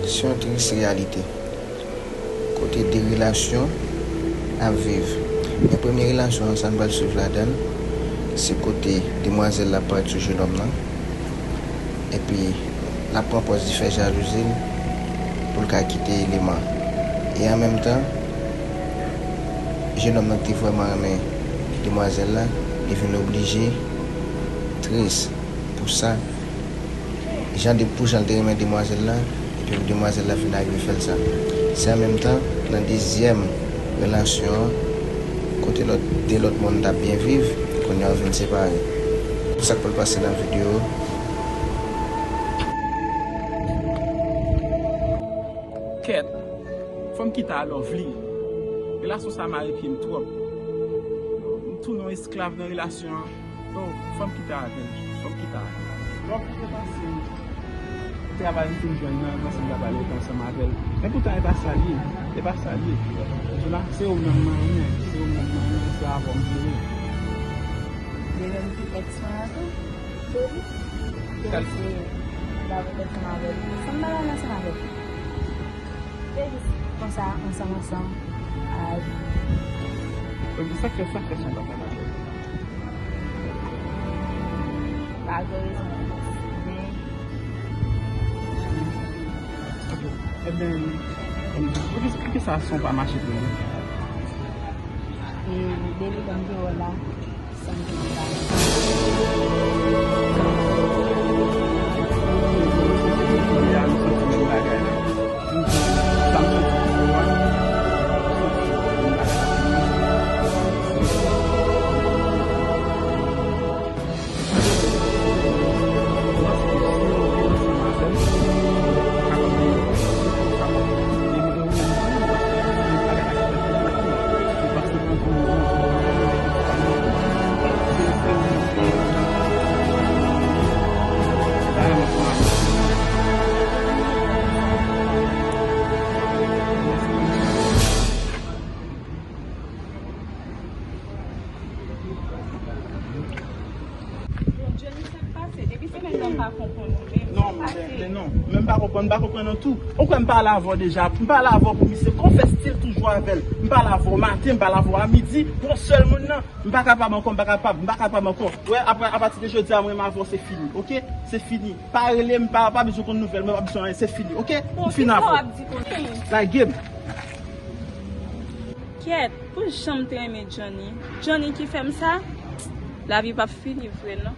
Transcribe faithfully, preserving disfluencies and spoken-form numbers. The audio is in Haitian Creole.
Se yon tris reyalite kote de relasyon ap viv. Men premye relasyon an, sa n pral swiv ladan l, se kote demwazèl la pati sou jenòm nan, epi l ap pran pòz li fè jalouzi l pou l ka kite eleman. E an menm tan, jenòm nan ki te vrèman renmen demwazèl la, li vin oblije tris pou sa, jan de, pou jan l te renmen demwazèl la, epi pou demwazèl la vin arive fè l sa. Se an menm tan, nan dezyèm relasyon an, kote lòt, de lòt moun t ap byen viv, kounye a yo vin separe. Sa k pral pase nan videyo. Kèt, fò m kite a Lovely. Relasyon sa mare pye m twòp. M tounen yon esklav nan relasyon an. Oh, fò m kite avè l. Fò m kite avè l. Lòt ki te pase, travay m fin jwenn nan, panse m ta pale ansanm avè l. Men poutan, e pa sa l ye. E pa sa l ye. Jouna, se ou menm mwen renmen. Se ou menm mwen renmen. Se avè w m vle. Li menm ki ex mwen an tou. Kal- Li se m pa vle ansanm avè l. Sa m pale ansanm avè l. Te jis konsa, ansanm, ansanm. Ay. Donk, sa k fè, sa k fè sa pa ka mache? Pa gen rezon. Men, ok. Ebyen, poukisa, poukisa sa pa mache pou ou? E, depi lè m te wè w la, Bon, Johnny, sa k pase? Depi semèn nan, m pa konprann ou menm. Non, men, men non. Men m pa konprann, m pa konprann an tou. Ou kwè m pale avè w deja? M pale avè w pou misye. Kon fè stil toujou avè l. M pale avè w maten, m pale avè w a midi. Pou yon sèl moun nan, m pa kapab ankò, m pa kapab, m pa kapab ankò. Wè, apre, apati de jodi a, mwen avè w, se fini, oke? Se fini. Pa rele m, pa, pa bezwen konn nouvèl mwen, pa bezwen anyen, se fini, oke? M fin avè w. Lage m. Kèt, pou jan m te renmen Johnny. Johnny ki fè m sa, lavi p ap fini vre non.